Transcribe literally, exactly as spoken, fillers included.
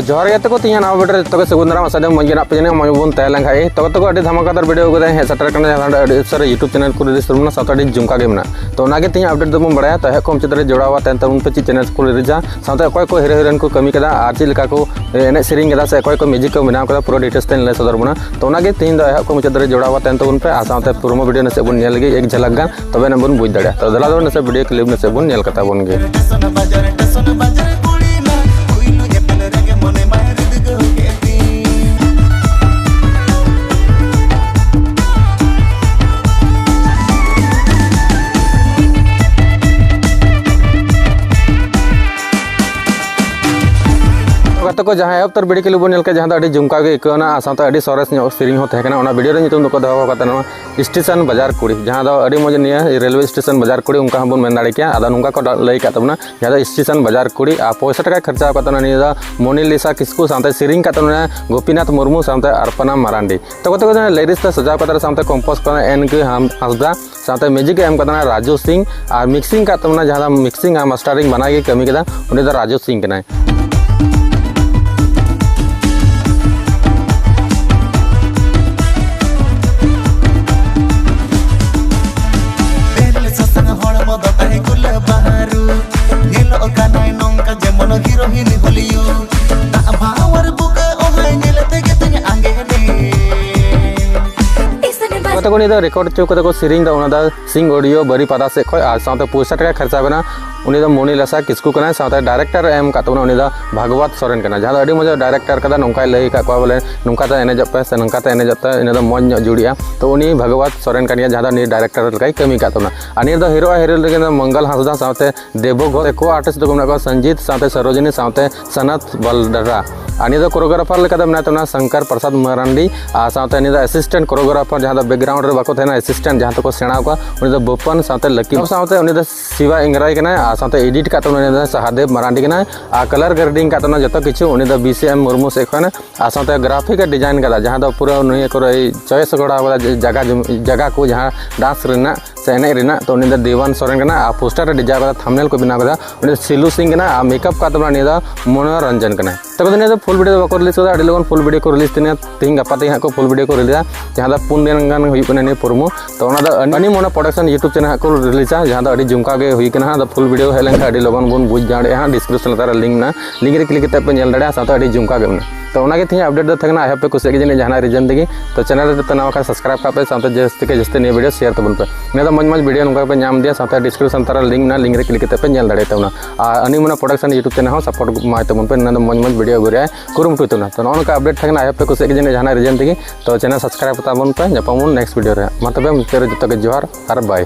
ᱡᱚᱦᱟᱨ ᱜᱮ ᱛᱟᱠᱚ, ᱛᱮᱦᱮᱧᱟᱜ ᱱᱟᱣᱟ ᱵᱷᱤᱰᱤᱭᱳ ᱨᱮ ᱡᱚᱛᱚ ᱜᱮ ᱥᱟᱹᱜᱩᱱ ᱫᱟᱨᱟᱢ᱾ ᱟᱥᱟ ᱫᱚ ᱢᱚᱡᱽ ᱜᱮ ᱢᱮᱱᱟᱜ ᱯᱮᱭᱟ, ᱢᱚᱡᱽ ᱵᱚᱱ ᱛᱟᱦᱮᱸ ᱞᱮᱱ ᱠᱷᱟᱡ ᱜᱮ᱾ ᱛᱚᱵᱮ ᱛᱟᱠᱚ ᱟᱹᱰᱤ ᱫᱷᱟᱢᱟᱠᱟᱫᱟᱨ ᱵᱷᱤᱰᱤᱭᱳ ᱠᱚᱫᱚ ᱦᱮᱡ ᱥᱮᱴᱮᱨ ᱠᱟᱱᱟ, ᱡᱟᱦᱟᱸ ᱫᱚ ᱟᱹᱰᱤ ᱩᱥᱟᱹᱨᱟ YouTube ᱪᱮᱱᱮᱞ ᱠᱚᱨᱮ ᱨᱤᱞᱤᱡᱽ ᱛᱟᱵᱚᱱᱟ, ᱥᱟᱶᱛᱮ ᱟᱹᱰᱤ ᱡᱚᱢᱠᱟᱣ ᱜᱮ ᱢᱮᱱᱟᱜᱼᱟ᱾ ᱛᱚ ᱚᱱᱟᱜᱮ ᱛᱮᱦᱮᱧ ᱟᱯᱰᱮᱴ ᱫᱚᱵᱚᱱ ᱵᱟᱲᱟᱭᱟ᱾ ᱛᱚ ᱮᱦᱚᱵ ᱠᱷᱚᱱ ᱢᱩᱪᱟᱹᱫ ᱫᱷᱟᱹᱨᱤᱡ ᱡᱚᱲᱟᱣ ᱟᱛᱮᱱ ᱛᱟᱵᱚᱱ ᱯᱮ ᱪᱮᱫ ᱪᱮᱱᱮᱞ ᱠᱚᱨᱮ ᱨᱤᱞᱤᱡᱟ, ᱥᱟᱶᱛᱮ ᱚᱠᱚᱭ ᱠᱚ ᱦᱤᱨᱳ ᱦᱤᱨᱳᱭᱤᱱ ᱠᱚ ᱠᱟᱹᱢᱤ ᱠᱟᱫᱟ ᱟᱨ ᱪᱮᱫ ᱞᱮᱠᱟ ᱠᱚ ᱮᱱᱮᱡ ᱥᱮᱨᱮᱧ ᱠᱟᱫᱟ ᱥᱮ ᱚᱠᱚᱭ ᱠᱚ ᱢᱤᱭᱩᱡᱤᱠ ᱠᱚ ᱵᱮᱱᱟᱣ ᱠᱟᱫᱟ, ᱯᱩᱨᱟᱹ ᱰᱤᱴᱮᱞᱥ ᱛᱮᱧ ᱞᱟᱹᱭ ᱥᱚᱫᱚᱨ ᱵᱚᱱᱟ᱾ ᱛᱚ ᱚᱱᱟᱜᱮ ᱛᱮᱦᱮᱧ ᱫᱚ ᱮᱦᱚᱵ ᱠᱷᱚᱱ ᱢᱩᱪᱟᱹᱫ ᱫᱷᱟᱹᱨᱤᱡ ᱡᱚᱲᱟᱣ ᱟᱛᱮᱱ ᱛᱟᱵᱚᱱ ᱯᱮ ᱟᱨ ᱥᱟᱶᱛᱮ ᱯᱨᱳᱢᱳ ᱵᱷᱤᱰᱤᱭᱳ ᱱᱟᱥᱮ ᱵᱚᱱ ᱧᱮᱞ ᱞᱮᱜᱮ ᱮᱠ ᱡᱷᱟᱞᱟᱠ ᱜᱟᱱ, ᱛᱚᱵᱮ ᱮᱱᱟᱝ ᱵᱚᱱ ᱵᱩᱡᱽ ᱫᱟᱲᱮᱭᱟᱜᱼᱟ᱾ ᱛᱚ ᱫᱮᱞᱟ ᱫᱚ ᱱᱟᱥᱮ ᱵᱷᱤᱰᱤᱭᱳ ᱠᱞᱤᱯ ᱱᱟᱥᱮ ᱵᱚᱱ ᱧᱮᱞ ᱠᱟᱛᱟ ᱵᱚᱱ ᱜᱮ᱾ ᱴᱮᱥᱚᱱ ᱵᱟᱡᱟᱨ, ᱴᱮᱥᱚᱱ ᱵᱟᱡᱟᱨ ᱠᱩᱲᱤ ᱢᱟ, ᱯᱩᱭᱞᱩ ᱧᱮᱯᱮᱞ ᱨᱮᱜᱮ ᱢᱚᱱᱮ ᱢᱟᱭ ᱨᱤᱫᱜᱟᱹᱣ ᱠᱮᱫ ᱛᱤᱧ᱾ ᱜᱟᱛᱮ ᱠᱚ, ᱡᱟᱦᱟᱸ ᱮᱦᱚᱵ ᱩᱛᱟᱹᱨ ᱵᱷᱤᱰᱤᱭᱳ ᱠᱞᱤᱯ ᱵᱚᱱ ᱧᱮᱞ ᱠᱮᱫ, ᱡᱟᱦᱟᱸ ᱫᱚ ᱟᱹᱰᱤ ᱡᱚᱢᱠᱟᱣ ᱜᱮ ᱟᱹᱭᱠᱟᱹᱣ ᱮᱱᱟ ᱟᱨ ᱥᱟᱶᱛᱮ ᱟᱹᱰᱤ ᱥᱚᱨᱮᱥ ᱧᱚᱜ ᱥᱮᱨᱮᱧ ᱦᱚᱸ ᱛᱟᱦᱮᱸ ᱠᱟᱱᱟ, ᱚᱱᱟ ᱵᱷᱤᱰᱤᱭᱳ ᱨᱮ ᱧᱩᱛᱩᱢ ᱫᱚᱠᱚ ᱫᱚᱦᱚ ᱟᱠᱟᱫ ᱛᱟᱦᱮᱱᱟ ᱥᱴᱮᱥᱚᱱ ᱵᱟᱡᱟᱨ ᱠᱩᱲᱤ, ᱡᱟᱦᱟᱸ ᱫᱚ ᱟᱹᱰᱤ ᱢᱚᱡᱽ ᱱᱤᱭᱟᱹ ᱨᱮᱞᱣᱮ ᱥᱴᱮᱥᱚᱱ ᱵᱟᱡᱟᱨ ᱠᱩᱲᱤ ᱚᱱᱠᱟ ᱦᱚᱸᱵᱚᱱ ᱢᱮᱱ ᱫᱟᱲᱮ ᱠᱮᱭᱟ᱾ ᱟᱫᱚ ᱱᱚᱝᱠᱟ ᱠᱚ ᱞᱟᱹᱭ ᱟᱠᱟᱫ ᱛᱟᱵᱚᱱᱟ, ᱡᱟᱦᱟᱸ ᱫᱚ ᱥᱴᱮᱥᱚᱱ ᱵᱟᱡᱟᱨ ᱠᱩᱲᱤ, ᱟᱨ ᱯᱚᱭᱥᱟ ᱴᱟᱠᱟᱭ ᱠᱷᱚᱨᱪᱟ ᱟᱠᱟᱫ ᱛᱟᱵᱚᱱᱟ ᱱᱤᱭᱟᱹ ᱫᱚ ᱢᱚᱱᱤᱞᱤᱥᱟ ᱠᱤᱥᱠᱩ, ᱥᱟᱶᱛᱮ ᱥᱮᱨᱮᱧ ᱟᱠᱟᱫ ᱛᱟᱵᱚᱱᱟ ᱜᱳᱯᱤᱱᱟᱛᱷ ᱢᱩᱨᱢᱩ ᱥᱟᱶᱛᱮ ᱟᱨᱯᱟᱱᱟ ᱢᱟᱨᱟᱱᱰᱤ᱾ ᱛᱚ ᱜᱟᱛᱮ ᱠᱚ, ᱡᱟᱦᱟᱸ ᱞᱤᱨᱤᱠᱥ ᱛᱮ ᱥᱟᱡᱟᱣ ᱠᱟᱛᱮ ᱥᱟᱶᱛᱮ ᱠᱚᱢᱯᱳᱡᱽ ᱠᱟᱱᱟ ᱮᱱ ᱠᱮ ᱦᱟᱸᱥᱫᱟ, ᱥᱟᱶᱛᱮ ᱢᱤᱭᱩᱡᱤᱠ ᱮ ᱮᱢ ᱠᱟᱫ ᱛᱟᱵᱚᱱᱟ ᱨᱟᱡᱩ ᱥᱤᱝ ᱟᱨ ᱢᱤᱠᱥᱤᱝ ᱠᱟᱫ ᱛᱟᱵᱚᱱᱟ, ᱡᱟᱦᱟᱸ ᱫᱚ ᱢᱤᱠᱥᱤᱝ ᱟᱨ ᱢᱟᱥᱴᱟᱨᱤᱝ ᱵᱟᱱᱟᱨ ᱜᱮ ᱠᱟᱹᱢᱤ ᱠᱮᱫᱟ, ᱩᱱᱤ ᱫᱚ ᱨᱟᱡᱩ ᱥᱤᱝ ᱠᱟᱱᱟᱭ᱾ ᱛᱮᱞ ᱥᱟᱥᱟᱝ ᱦᱚᱲᱢᱚ ᱫᱚ ᱛᱟᱦᱮᱸ ᱜᱩᱞᱟᱹ ᱵᱟᱦᱟᱨᱩ, ᱧᱮᱞᱚᱜ ᱠᱟᱱᱟᱭ ᱱᱚᱝᱠᱟ ᱡᱮᱢᱚᱱ ᱦᱤᱨᱳᱦᱤᱱ ᱦᱚᱞᱤᱭᱩᱰ᱾ ᱫᱟᱜ ᱵᱷᱟᱣᱟᱨ ᱵᱩᱠᱟᱹ ᱚᱦᱟᱭ ᱧᱮᱞ ᱛᱮᱜᱮ ᱛᱤᱧ ᱟᱸᱜᱮ ᱮᱱᱮ᱾ ᱠᱟᱛᱮ ᱠᱚ ᱩᱱᱤ ᱫᱚ ᱨᱮᱠᱚᱨᱰ ᱦᱚᱪᱚ ᱠᱟᱛᱮ ᱠᱚ ᱥᱮᱨᱮᱧ ᱫᱟ ᱚᱱᱟ ᱫᱚ ᱥᱤᱝ ᱚᱰᱤᱭᱳ ᱵᱟᱹᱨᱤᱯᱟᱫᱟ ᱥᱮᱫ ᱠᱷᱚᱱ, ᱟᱨ ᱥᱟᱶᱛᱮ ᱯᱚᱭᱥᱟ ᱴᱟᱠᱟ ᱠᱷᱚᱨᱪᱟ ᱠᱟᱱᱟ᱾ ᱩᱱᱤ ᱫᱚ ᱢᱚᱱᱤᱞᱟᱥᱟ ᱠᱤᱥᱠᱩ ᱠᱟᱱᱟᱭ, ᱥᱟᱶᱛᱮ ᱰᱟᱭᱨᱮᱠᱴᱚᱨ ᱮ ᱮᱢ ᱟᱠᱟᱫ ᱛᱟᱵᱚᱱᱟ ᱩᱱᱤ ᱫᱚ ᱵᱷᱟᱜᱽᱣᱟᱛ ᱥᱚᱨᱮᱱ ᱠᱟᱱᱟᱭ, ᱡᱟᱦᱟᱸ ᱫᱚ ᱟᱹᱰᱤ ᱢᱚᱡᱽ ᱮ ᱰᱟᱭᱨᱮᱠᱴᱚᱨ ᱠᱟᱫᱟ, ᱱᱚᱝᱠᱟᱭ ᱞᱟᱹᱭ ᱟᱠᱟᱫ ᱠᱚᱣᱟ ᱵᱚᱞᱮ ᱱᱚᱝᱠᱟ ᱛᱮ ᱮᱱᱮᱡᱚᱜ ᱯᱮ ᱥᱮ ᱱᱚᱝᱠᱟ ᱛᱮ ᱮᱱᱮᱡᱚᱜ ᱛᱮ ᱤᱱᱟᱹ ᱫᱚ ᱢᱚᱡᱽ ᱧᱚᱜ ᱡᱩᱲᱤᱜᱼᱟ᱾ ᱛᱚ ᱩᱱᱤ ᱵᱷᱟᱜᱽᱣᱟᱛ ᱥᱚᱨᱮᱱ ᱠᱟᱱ ᱜᱮᱭᱟ, ᱡᱟᱦᱟᱸ ᱫᱚ ᱩᱱᱤ ᱰᱟᱭᱨᱮᱠᱴᱚᱨ ᱞᱮᱠᱟᱭ ᱠᱟᱹᱢᱤ ᱟᱠᱟᱫ ᱛᱟᱵᱚᱱᱟ᱾ ᱟᱨ ᱱᱤᱭᱟᱹ ᱫᱚ ᱦᱤᱨᱳ ᱟᱨ ᱦᱤᱨᱳᱭᱤᱱ ᱞᱟᱹᱜᱤᱫ ᱫᱚ ᱢᱚᱝᱜᱚᱞ ᱦᱟᱸᱥᱫᱟ ᱥᱟᱶᱛᱮ ᱫᱮᱵᱚ ᱜᱷᱳᱥ, ᱠᱳ ᱟᱨᱴᱤᱥᱴ ᱫᱚᱠᱚ ᱢᱮᱱᱟᱜ ᱠᱚᱣᱟ ᱥᱚᱧᱡᱤᱛ ᱥᱟᱶᱛᱮ ᱥᱚᱨᱳᱡᱤᱱᱤ ᱥᱟᱶᱛᱮ ᱥᱟᱱᱟᱛ ᱵᱟᱞᱰᱟᱨᱟ᱾ ᱟᱨ ᱱᱤᱭᱟᱹ ᱫᱚ ᱠᱳᱨᱤᱭᱳᱜᱨᱟᱯᱷᱟᱨ ᱞᱮᱠᱟ ᱫᱚ ᱢᱮᱱᱟᱭ ᱛᱟᱵᱚᱱᱟ ᱥᱚᱝᱠᱚᱨ ᱯᱨᱚᱥᱟᱫᱽ ᱢᱟᱨᱟᱱᱰᱤ, ᱟᱨ ᱥᱟᱶᱛᱮ ᱱᱤᱭᱟᱹ ᱫᱚ ᱮᱥᱤᱥᱴᱮᱱᱴ ᱠᱳᱨᱤᱭᱳᱜᱨᱟᱯᱷᱟᱨ, ᱡᱟᱦᱟᱸ ᱫᱚ ᱵᱮᱠᱜᱨᱟᱣᱩᱱᱰ ᱨᱮ ᱵᱟᱠᱚ ᱛᱟᱦᱮᱱᱟ, ᱮᱥᱤᱥᱴᱮᱱᱴ ᱡᱟᱦᱟᱸ ᱛᱮᱠᱚ ᱥᱮᱬᱟ ᱠᱚᱣᱟ, ᱩᱱᱤ ᱫᱚ ᱵᱳᱯᱟᱱ ᱥᱟᱶᱛᱮ ᱞᱟᱠᱤ, ᱥᱟᱶᱛᱮ ᱩᱱᱤ ᱫᱚ ᱥᱤᱵᱟ ᱤᱝᱨᱟᱭ ᱠᱟᱱᱟᱭ, ᱟᱨ ᱥᱟᱶᱛᱮ ᱮᱰᱤᱴ ᱠᱟᱜ ᱛᱟᱵᱚᱱᱟ ᱩᱱᱤ ᱫᱚ ᱥᱟᱦᱟᱫᱮᱵ ᱢᱟᱨᱟᱱᱰᱤ ᱠᱟᱱᱟᱭ, ᱟᱨ ᱠᱟᱞᱟᱨ ᱜᱨᱮᱰᱤᱝ ᱠᱟᱜ ᱛᱟᱵᱚᱱᱟ ᱡᱚᱛᱚ ᱠᱤᱪᱷᱩ ᱩᱱᱤ ᱫᱚ ᱵᱤ ᱥᱤ ᱮᱢ ᱢᱩᱨᱢᱩ ᱥᱮᱫ ᱠᱷᱚᱱ, ᱟᱨ ᱥᱟᱶᱛᱮ ᱜᱨᱟᱯᱷᱤᱠ ᱮ ᱰᱤᱡᱟᱭᱤᱱ ᱠᱟᱫᱟ, ᱡᱟᱦᱟᱸ ᱫᱚ ᱯᱩᱨᱟᱹ ᱱᱤᱭᱟᱹ ᱠᱚᱨᱮ ᱪᱚᱭᱮᱥ ᱜᱚᱲᱟᱣ ᱠᱟᱫᱟ ᱡᱟᱭᱜᱟ ᱡᱩᱢ-, ᱡᱟᱭᱜᱟ ᱠᱚ ᱡᱟᱦᱟᱸ ᱰᱟᱱᱥ ᱨᱮᱱᱟᱜ ᱥᱮ ᱮᱱᱮᱡ ᱨᱮᱱᱟᱜ, ᱛᱚ ᱩᱱᱤ ᱫᱚ ᱫᱮᱣᱟᱱ ᱥᱚᱨᱮᱱ ᱠᱟᱱᱟ᱾ ᱟᱨ ᱯᱳᱥᱴᱟᱨ ᱨᱮ ᱰᱤᱡᱟᱭᱤᱱ ᱠᱟᱫᱟ, ᱛᱷᱟᱢᱵᱱᱮᱞ ᱠᱚ ᱵᱮᱱᱟᱣ ᱠᱟᱫᱟ, ᱩᱱᱤ ᱫᱚ ᱥᱤᱞᱩ ᱥᱤᱝ ᱠᱟᱱᱟ᱾ ᱟᱨ ᱢᱮᱠᱟᱯ ᱠᱟᱫ ᱛᱟᱵᱚᱱᱟ ᱩᱱᱤ ᱫᱚ ᱢᱚᱱᱳᱨᱚᱧᱡᱚᱱ ᱠᱟᱱᱟ᱾ ᱛᱚᱵᱮ ᱫᱚ ᱱᱤᱭᱟᱹ ᱫᱚ ᱯᱷᱩᱞ ᱵᱷᱤᱰᱤᱭᱳ ᱫᱚ ᱵᱟᱠᱚ ᱨᱤᱞᱤᱡᱽ ᱠᱟᱫᱟ, ᱟᱹᱰᱤ ᱞᱚᱜᱚᱱ ᱯᱷᱩᱞ ᱵᱷᱤᱰᱤᱭᱳ ᱠᱚ ᱨᱤᱞᱤᱡᱽ ᱛᱮ ᱛᱮᱦᱮᱧ ᱜᱟᱯᱟ ᱛᱮᱜᱮ ᱦᱟᱸᱜ ᱠᱚ ᱯᱷᱩᱞ ᱵᱷᱤᱰᱤᱭᱳ ᱠᱚ ᱨᱤᱞᱤᱡᱟ, ᱡᱟᱦᱟᱸ ᱫᱚ ᱯᱩᱱ ᱫᱤᱱ ᱜᱟᱱ ᱦᱩᱭᱩᱜ ᱠᱟᱱᱟ ᱱᱤᱭᱟᱹ ᱯᱨᱳᱢᱳ᱾ ᱛᱚ ᱚᱱᱟ ᱫᱚ ᱟᱹᱱᱤ ᱢᱚᱱᱟ ᱯᱨᱚᱰᱟᱠᱥᱚᱱ ᱭᱩᱴᱩᱵᱽ ᱪᱮᱱᱮᱞ ᱦᱟᱸᱜ ᱠᱚ ᱨᱤᱞᱤᱡᱟ, ᱡᱟᱦᱟᱸ ᱫᱚ ᱟᱹᱰᱤ ᱡᱷᱩᱢᱠᱟ ᱜᱮ ᱦᱩᱭ ᱠᱟᱱᱟ ᱦᱟᱸᱜ᱾ ᱟᱫᱚ ᱯᱷᱩᱞ ᱵᱷᱤᱰᱤᱭᱳ ᱦᱮᱡ ᱞᱮᱱᱠᱷᱟᱱ ᱟᱹᱰᱤ ᱞᱚᱜᱚᱱ ᱵᱚᱱ ᱵᱩᱡᱽ ᱫᱟᱲᱮᱭᱟᱜᱼᱟ ᱦᱟᱸᱜ᱾ ᱰᱤᱥᱠᱨᱤᱯᱥᱚᱱ ᱞᱟᱛᱟᱨ ᱨᱮ ᱞᱤᱝᱠ ᱢᱮᱱᱟᱜᱼᱟ, ᱞᱤᱝᱠ ᱨᱮ ᱠᱞᱤᱠ ᱠᱟᱛᱮ ᱯᱮ ᱧᱮᱞ ᱫᱟᱲᱮᱭᱟᱜᱼᱟ, ᱥᱟᱶᱛᱮ ᱟᱹᱰᱤ ᱡᱷᱩᱢᱠᱟ ᱜᱮ ᱢᱮᱱᱟᱜᱼᱟ᱾ ᱛᱚ ᱚᱱᱟᱜᱮ ᱛᱮᱦᱮᱧ ᱟᱯᱰᱮᱴ ᱫᱚ ᱛᱟᱦᱮᱸ ᱠᱟᱱᱟ᱾ ᱟᱭ ᱦᱳᱯ ᱯᱮ ᱠᱩᱥᱤᱭᱟᱜ ᱜᱮᱭᱟ ᱡᱟᱹᱱᱤᱡ ᱡᱟᱦᱟᱱᱟᱜ ᱨᱤᱡᱮᱱ ᱛᱮᱜᱮ᱾ ᱛᱚ ᱪᱮᱱᱮᱞ ᱨᱮ ᱯᱮ ᱱᱟᱣᱟ ᱠᱷᱟᱱ ᱥᱟᱵᱥᱠᱨᱟᱭᱤᱵ ᱠᱟᱜ ᱯᱮ, ᱥᱟᱶᱛᱮ ᱡᱟᱹᱥᱛᱤ ᱠᱮ ᱡᱟᱹᱥᱛᱤ ᱱᱤᱭᱟᱹ ᱵᱷᱤᱰᱤᱭᱳ ᱥᱮᱭᱟᱨ ᱛᱟᱵᱚᱱ ᱯᱮ᱾ ᱱᱤᱭᱟᱹ ᱫᱚ ᱢᱚᱡᱽ ᱢᱚᱡᱽ ᱵᱷᱤᱰᱤᱭᱳ ᱱᱚᱝᱠᱟ ᱯᱮ ᱧᱟᱢ ᱤᱫᱤᱭᱟ, ᱥᱟᱶᱛᱮ ᱰᱤᱥᱠᱨᱤᱯᱥᱚᱱ ᱞᱟᱛᱟᱨ ᱨᱮ ᱞᱤᱝᱠ ᱢᱮᱱᱟᱜᱼᱟ, ᱞᱤᱝᱠ ᱨᱮ ᱠᱞᱤᱠ ᱠᱟᱛᱮ ᱯᱮ ᱧᱮᱞ ᱫᱟᱲᱮᱭᱟᱜ ᱛᱟᱵᱚᱱᱟ᱾ ᱟᱨ ᱟᱹᱱᱤ ᱢᱚᱱᱟ ᱯᱨᱚᱰᱟᱠᱥᱚᱱ ᱭᱩᱴᱩᱵᱽ ᱪᱮᱱᱮᱞ ᱦᱚᱸ ᱥᱟᱯᱳᱨᱴ ᱮᱢᱟᱭ ᱛᱟᱵᱚᱱ ᱯᱮ, ᱱᱤᱭᱟᱹ ᱫᱚ ᱢᱚᱡᱽ ᱢᱚᱡᱽ ᱵᱷᱤᱰᱤᱭᱳ ᱟᱹᱜᱩ ᱨᱮᱭᱟᱜ ᱠᱩᱨᱩᱢᱩᱴᱩᱭ ᱛᱟᱵᱚᱱᱟ᱾ ᱛᱚ ᱱᱚᱜᱼᱚ ᱱᱚᱝᱠᱟ ᱟᱯᱰᱮᱴ ᱛᱟᱦᱮᱸ ᱠᱟᱱᱟ᱾ ᱟᱭ ᱦᱳᱯ ᱯᱮ ᱠᱩᱥᱤᱭᱟᱜ ᱜᱮᱭᱟ ᱡᱟᱹᱱᱤᱡ ᱡᱟᱦᱟᱱᱟᱜ ᱨᱤᱡᱮᱱ ᱛᱮᱜᱮ᱾ ᱛᱚ ᱪᱮᱱᱮᱞ ᱥᱟᱵᱥᱠᱨᱟᱭᱤᱵ ᱛᱟᱵᱚᱱ ᱯᱮ, ᱧᱟᱯᱟᱢ ᱵᱚᱱ ᱱᱮᱠᱥᱴ ᱵᱷᱤᱰᱤᱭᱳ ᱨᱮ᱾ ᱢᱟ ᱛᱚᱵᱮ ᱢᱩᱪᱟᱹᱫ ᱨᱮ ᱡᱚᱛᱚ ᱜᱮ ᱡᱚᱦᱟᱨ ᱟᱨ ᱵᱟᱭ᱾